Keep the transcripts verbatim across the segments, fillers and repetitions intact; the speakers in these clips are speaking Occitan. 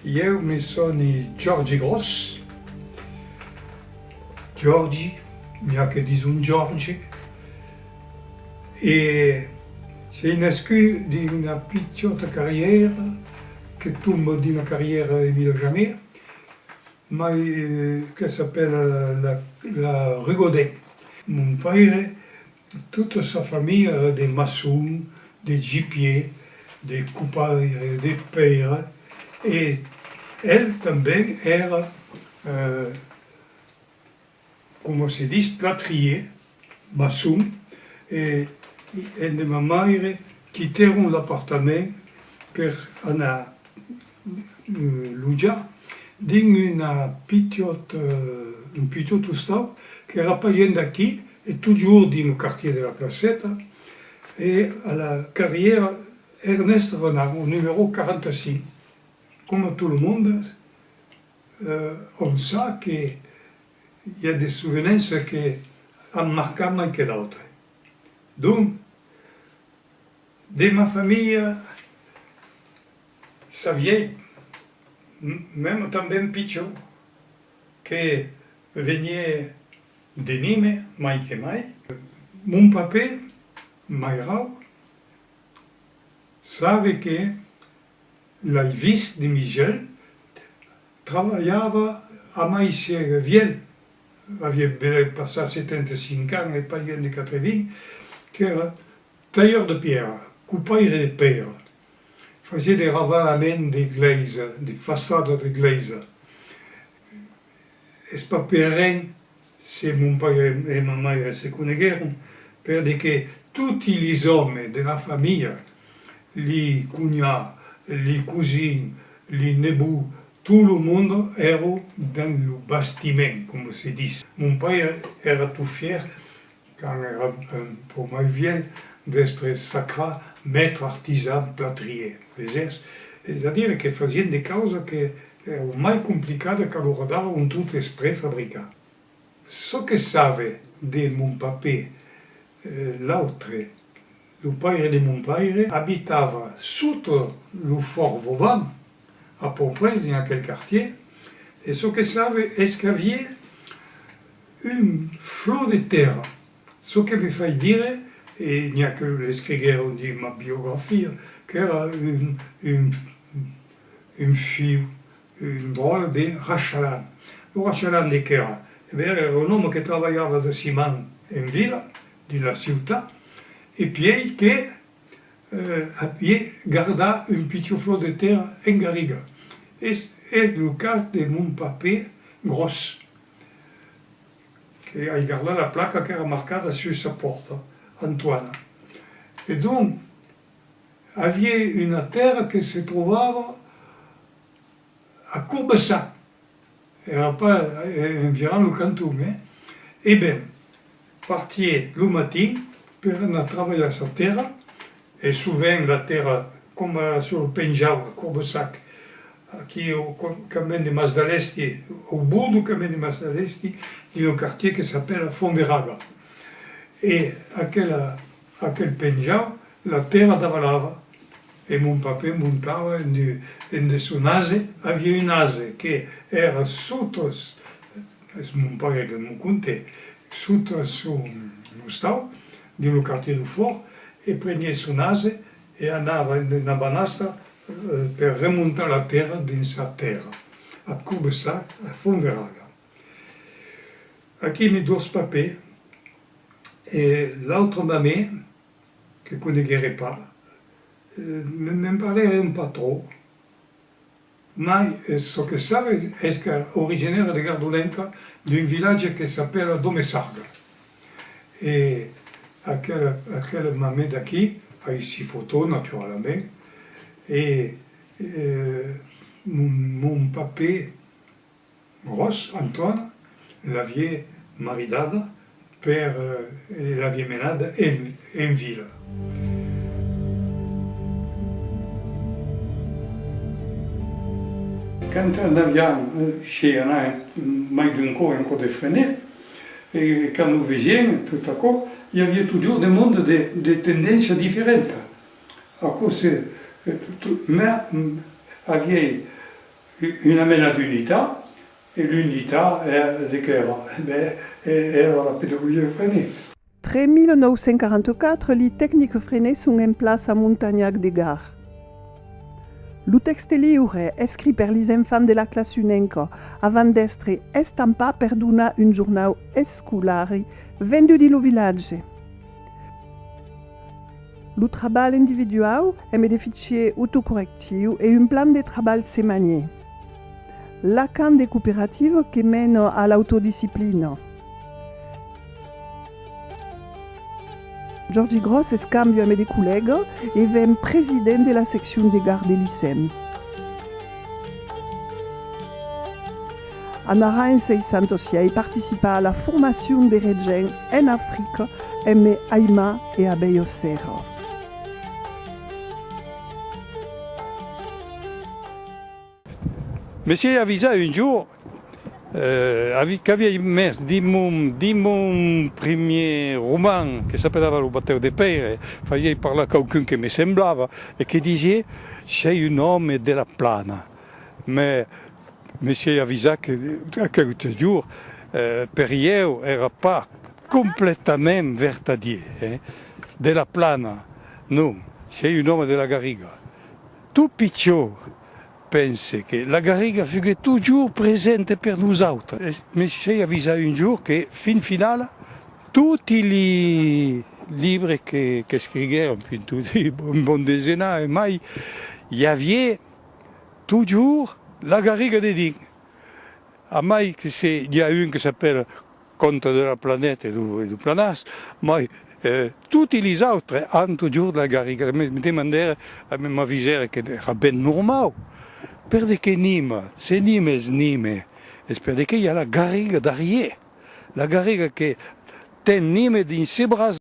Ieu me soni Jòrgi Gròs, Jòrgi, n'i a que dison Jòrgi, e sei nascut dins una pichòta carrièra que tomba dins la carrièra Emile Jamet, mai, eh, que s'apèla la, la rue Godin. Mon paire, tota sa familha èra de maçons, de gipièrs, de copaires, de pèiras, e el tanben èra, eh, coma se ditz, platrièr, maçon, e, e de ma maire quitèron l'apartament per anar, eh, lotjar dins una pichòt, eh, un pichòt ostau qu'èra pas luènh d'aquí, e totjorn dins lo quartièr de la Placeta, e a la carrièra Ernest Renard, au numèro quaranta-cinc. Coma tot lo monde, eh, òm sap que i a de sovenenças que an marcat mai que d'autres. Donc, de ma familha, sabiái, m-, mèma tanben pichon, que veniái de Nimes, mai que mai. Mon papè, mairau, sabe que l'ai vist de migèl, trabalhava a mai ser vièlh, aviá belèu passat setanta-cinc ans e pas luènh de quatre-vints, qu'èra tailleur de pierre, copaire de pèira. Fasiá de ravalaments de glèisa, de façadas de glèisa. Es pas per ren se mon paire e ma maire se coneguèron, per de que toti lis òmes de la familha, li cunhats, li cosins, li nebots, tot lo monde èra dins lo bastiment, coma se ditz. Mon paire èra tot fièr, quand èra un pauc mai vièlh, d'èstre sacrat maître artisan platrièr, veses? Es a dire que fasián de causas que èran mai complicadas qu'a l'ora d'ara ont tot es prefabricat. Çò que sabe de mon papè, eh, l'autre, lo paire de mon paire, abitava sota lo Fòrt Vauban, a pauc près dins aquel quartièr, e çò que sabe es qu'aviá un flor de tèrra. Çò que me fai dire, e n'i a que l'escriguèron dins ma biografia, qu'èra un, un, un fiu, un dròlle de rachalan. Lo rachalan de qu'èra? E ben, èra un òme que trabalhava de ciment en vila, dins la ciutat, e pièi que, eh, aviá gardat un pichon flor de tèrra en garriga. Es, es lo cas de mon papè Gròs, que ai gardat la placa qu'èra marcada sus sa pòrta, Antoine. E donc, aviá una tèrra que se trobava a Corbessac, èra pas, eh, environ lo canton, eh? E ben, partiá lo matin per anar trabalhar sa tèrra, e sovent la tèrra, coma sul Penjau, a Corbessac, aquí au co-, camin de Mas d'Alèsti, au bord du camin de Mas d'Alèsti, dins lo quartièr que s'apèla Fontveraga. E aquela, aquel Penjau, la tèrra davalava, e mon papè montava en de, en de son ase, aviá un ase que èra sota, es mon paire que m'o contèt, sota son ostau, dins lo quartièr du Fòrt, e preniá son ase e anava en una banasta, eh, per remontar la tèrra dins sa tèrra, a Corbessac, a Fontveraga. Aquí mi dos papè, e l'autre mamè, que coneguère pas, eh, me, me'n parlèron pas tròp. Mai, eh, çò que sabe es qu'es originària de Gardolenca, d'un vilatge que s'apèla Domessarga. E aquela, aquela mamè d'aquí, ai si fotòs, naturalament, e, eh, mon, mon papè, Gròs, Antoine, l'aviá maridada per, eh, e l'aviá menada en, en vila. Quand anaviam, eh, se anar mai d'un còp en cò de Fresnèl, e quand lo vesiam, tot aquò, i aviá totjorn de monde de, de tendéncia diferenta. Aquò se, eh, tu, tu, mè, mm, aviái Una mena d'unitat, e l'unitat, eh, de qu'èra? Ben, eh, èra la pedagogia de Freinet. Tre mila nòu cents quaranta-quatre, li tecnics Freinet son en plaça a Montanhac de Gard. Lo tèxte liure, escrit per lis enfants de la classa unenca, avant d'èstre estampat per donar un jornau escolari vendut dins lo vilatge. Lo trabalh individuau emé de fichiers autocorrectius e un plan de trabalh setmanièr. L'acamp de cooperativas que mena a l'autodisciplina. Jòrgi Gròs escambia emé de collègas e ven president de la seccion de Gard de l'ICEM. En Aran seissanta-sièis, participa a la formacion de regents en Africa emé Aima e Abelha Serra. Me sièi avisat un jorn, eh, avi-, qu'aviái mes dins mon, dins mon primièr roman, que s'apelava Lo batèu de Pèire, fasiái parlar quauqu'un que me semblava e que disiá: «Sièi un òme de la plana.» Mès me sièi avisat que aqueu jorn, eh, per ieu èra pas completament vertadièr, eh. De la plana, non, sièi un òme de la garriga. Tot pichon, pense que la garriga fuguèt totjorn presenta per nosautres. E me sièi avisat un jorn que, fin finala, toti li libres que, qu'escriguèron, fin, toti, un bon desenar e mai, i aviá totjorn la garriga dedins. A mai que se, i a un que s'apèla Contes de la planèta e dau, e dau planàs, mai, eh, toti lis autres an totjorn la garriga. Me, me demandèri, eh, me, m'avisèri que èra ben normau. Per de qué Nima? Se Nima es Nima, es per de qué i a la garriga darrièr. La garriga que ten Nima dins ses braç.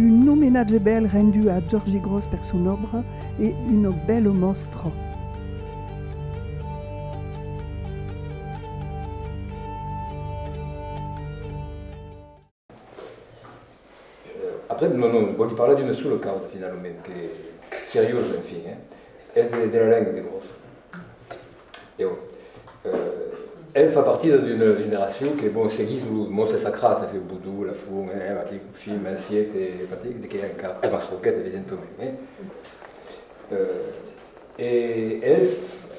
Un omenatge bèl rendut a Jòrgi Gròs per son òbra e una bèla mòstra. Eh, après, non, non, vòli parlar d'una sola causa, finalament, que seriosa, enfin, eh? Es de, de la lenga de Gròs. E, eh, el fa partida d'una generacion que, bon, seguís los mòstres sacrats, enfin, Bodon, Lafont, eh, Matic, Couffier, Manciet, e Matic, de que encara, e Mastroquet, evidentament, eh? Eh, e el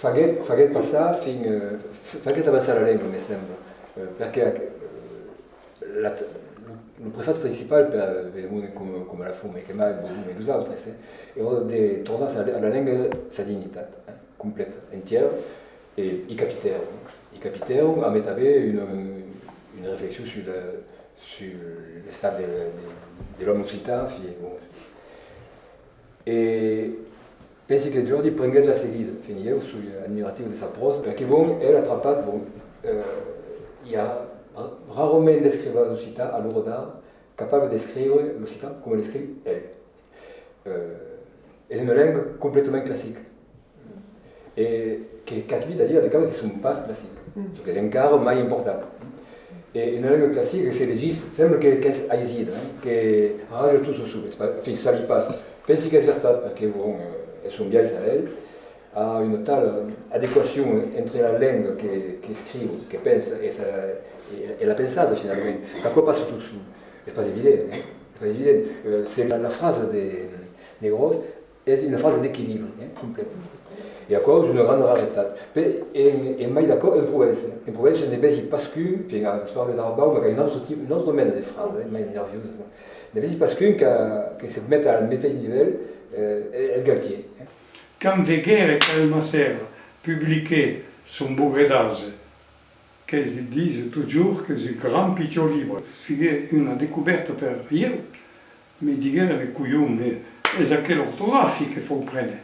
faguèt, faguèt passar, enfin, eh, f-, faguèt avançar la lenga, me sembla, eh, perque, eh, La, lo, lo prefach principal per, per de monde coma, coma Lafont, mai que mai Bodon e los autres, eh, èra de tornar a, a la lenga sa dignitat, eh, complèta, entièra, e i capitèron, i capitèron, amé tanben una, una reflexion sus le, sus l'estat de, de, de l'òme occitan, enfin, bon. E pensi que Jòrgi prenguèt la seguida. Enfin, ieu soi admiratiu de sa pròsa, perque, bon, el a trapat, bon, eh, i a ra-, rarament d'escrivans occitans a l'ora d'ara capables d'escriure l'occitan coma l'escriu el. Eh, es una lenga completament classica. E que, qu'ac vòli dire de causas que son pas classicas, çò qu'es encara mai important. E una lenga classica que se legís, sembla que, qu'es aisida, eh, que raja tot çò, es pas, enfin, sabi pas. Pensi qu'es vertat, perque, bon, eh, es son biais a el, a una tala adequacion entre la lenga que, qu'escriu, que pensa, e sa, e, e la pensada, finalament, qu'aquò passa tot sol. Es pas evident, eh? Es pas evident. Eh, se la, la frasa de, de Gròs es una frasa d'equilibri, eh, complèta. E aquò es una granda raretat. Pe-, e, e mai d'aquò, en Provença. En Provença ne vesi pasqu'un, enfin, a l'Espluga d'Arbau, mai qu'a un autre tip, una autra mena de frasa, eh, mai nerviosa. Ne vesi pasqu'un que, que se met al meteis nivèl, eh, es Galtier, eh. Quand veguère qu'Almassera publiquèt Son bogre d'ase, que se ditz totjorn qu'es un grand pichon libre. Figuèt una descobèrta per ieu. Me diguère: «Mès colhon, mès es aquel ortografic que fau préner.»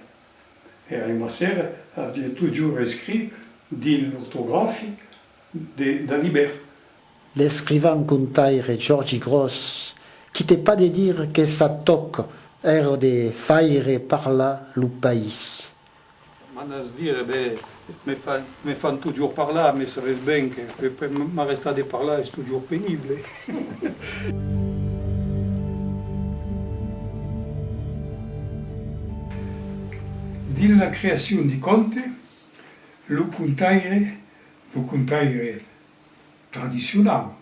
E Almassera aviá totjorn escrit dins l'ortografic de, d'Alibèrt. L'escrivan contaire Jòrgi Gròs quitèt pas de dire que sa tòca èra de faire parlar lo país. M'anatz dire, ben, me fan, me fan totjorn parlar, mès sabètz ben que, que per m'arrestar de parlar es totjorn penible. Dins la creacion de conte, lo contaire, lo contaire tradicionau,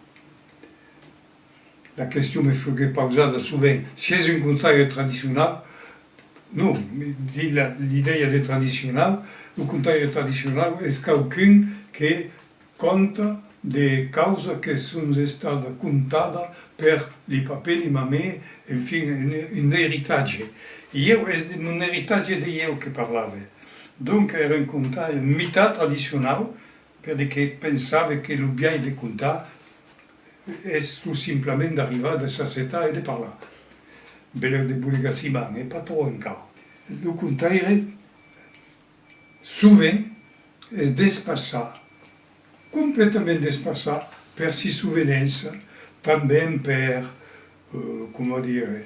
la question me foguèt pausada sovent, siás un contaire tradicionau? Non, dins la, l'idèia de tradicionau, lo contaire tradicionau es quauqu'un que conta de causas que son estadas contadas per li papè, li mamè, enfin, un, un eritatge. Ieu, es de mon eritatge de ieu que parlave. Donc, èra un contaire mitat tradicionau, per de que pensave que lo biais de contar es tot simplament d'arribar, de s'assetar e de parlar. Belèu de bolegar si man, e pas tròp encara. Lo contaire, sovent, es despassat, completament despassat per si sovenença, tanben per, eh, coma dire,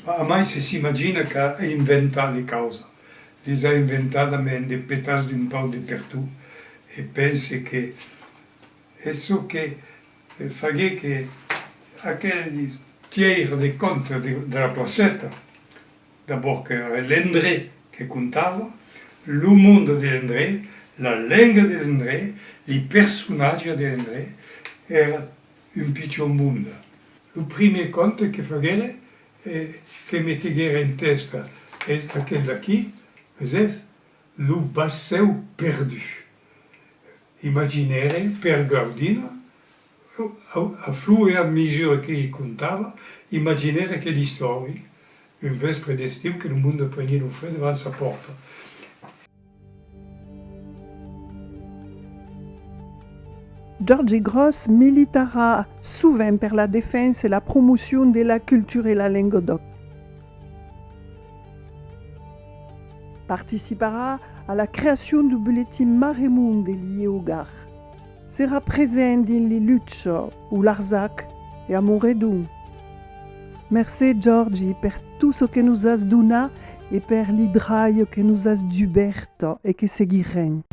amai se s'imagina qu'a inventat de causas, les a inventadas, mens de petats d'un pauc de pertot, e pense que es çò que, eh, faguèt que aquel tièire de conte de, de la Placeta, d'abòrd qu'èra l'endrech que contava, lo monde de l'endrech, la lenga de l'endrech, li personatges de l'endrech, èra un pichon monde. Lo primièr conte que faguère e que meteguère en tèsta es aquel d'aquí, vesètz, lo Bacèu perdut. Imaginère, per gaudina, a, a flor e a mesura que i contava, imaginère aquela istòria, un vèspre d'estiu que lo monde preniá lo freg davant sa pòrta. Jòrgi Gròs militarà sovent per la defensa e la promocion de la cultura e la lenga d'òc. Participarà a la creacion dau bulletin Maremont de l'I E O Gard. Serà present dins li luchas au Larzac e a Montredon. Mercé, Jòrgi, per tot çò que nos as donat e per li dralhas que nos as dubèrtas e que seguirem.